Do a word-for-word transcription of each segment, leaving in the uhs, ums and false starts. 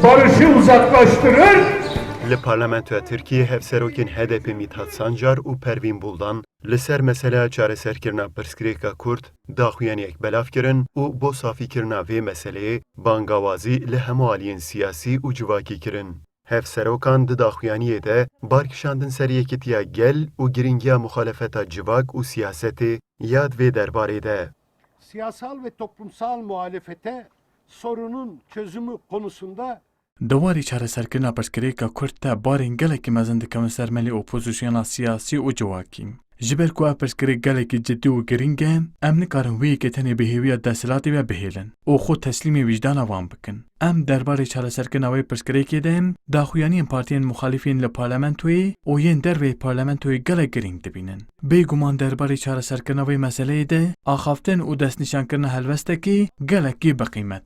Barışı uzaklaştırır. Li Parlamentoya Tirkiyê hevserokên H D P Mithat Sancar û Pervîn Buldan li ser meseleya çareserkirina pirsgirêka Kurd daxuyaniyek belav kirin û bo safîkirina vê meseleyê bangawazî li hemû aliyên siyasî û civakî kirin. Hevserokan di daxuyaniyê de bar kişandin ser yekitiya gel û girîngiya muxalefeta civak û siyasetê ya di vê derbarê de. Siyasal ve toplumsal muhalefete sorunun çözümü konusunda Di warê çareserkirina pirsgirêka Kurd de barên gelekî mezin dikevin ser melê opozisyona siyasî û civakî. Ji ber ku ev pirsgirêk gelekî cidî û girîng e, em nikarin wê yekê tenê bi hêviya desthilatê ve bihêlin û xwe teslîmê wîcdana wan bikin. Em derbarê çareserkirina wê pirsgirêkê de daxuyaniyên partiyên muxalîf yên li parlamentoyê û yên derveyî parlamentoyê gelek girîng dibînin. Bêguman derbarê çareserkirina vê meseleyê de axaftin û destnîşankirina helwestekî gelekî bi qîmet.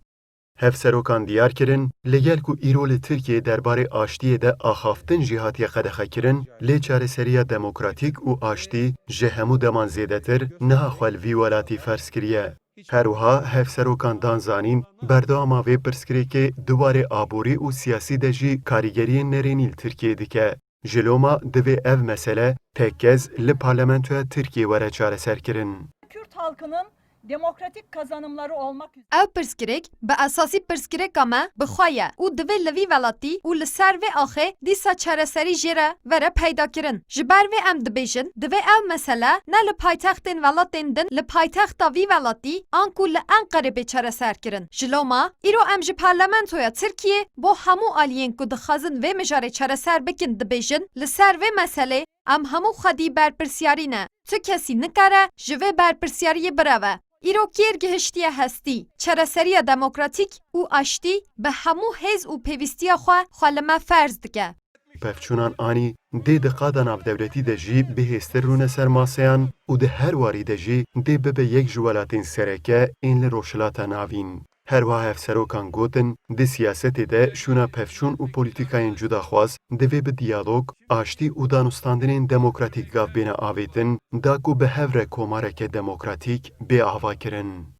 Hevserokan diyar kirin, li gel ku îro li Tirkiyeyê derbarê aştiyê de axaftin jî hatiye qedexekirin, lê çareseriya demokratîk û aştî ji hemû deman zêdetir niha xwe li vî welatî ferz kiriye. Her wiha hevserokan dan zanîn, berdewama vê pirsgirêkê di warê aborî û siyasî de jî karîgeriyên nerênî li Tirkiyeyê dike. Ji loma divê ev mesele tekkez li Parlamentoya Tirkiyê were çareserkirin. Kürt halkının demokratik kazanımları olmak üzere Ev pirsgirêk bi esasî pirsgirêka me bi xwe ye û divê li vî welatî û li ser vê axê dîsa çareserî jê re were peyda kirin. Ji ber vê em dibêjin, divê ev mesele ne li paytextên welatên din, li paytexta vî welatî anku li Enqerê bê çareser kirin. Ji loma, îro em ji Parlamentoya Tirkiyê bo hemû aliyên ku dixwazin vê mijarê çareser bikin dibêjin, li ser vê meselê em hemû xwedî berpirsiyarî ne. Tu kesî nikare ji vê berpirsiyariyê bireve. Îro kêr gihiştiye hestî. Çareseriya demokratîk û aştî bi hemû hêz û pêvîstiya xwe xwe li me ferz dike. Pevçûnan anî dê di qada navdewletî de jî bihêztir rûne ser maseyan û di her warî de jî dê bibe yek ji welatên sereke ên li Rojhilata Navîn. Her wiha hevserokan gotin, di siyasetê de şûna pevçûn û polîtîkayên cudaxwaz divê bi diyalog, aştî û danûstandinên demokratîk gav bêne avêtin, da ku bi hev re komareke demokratîk bê avakirin.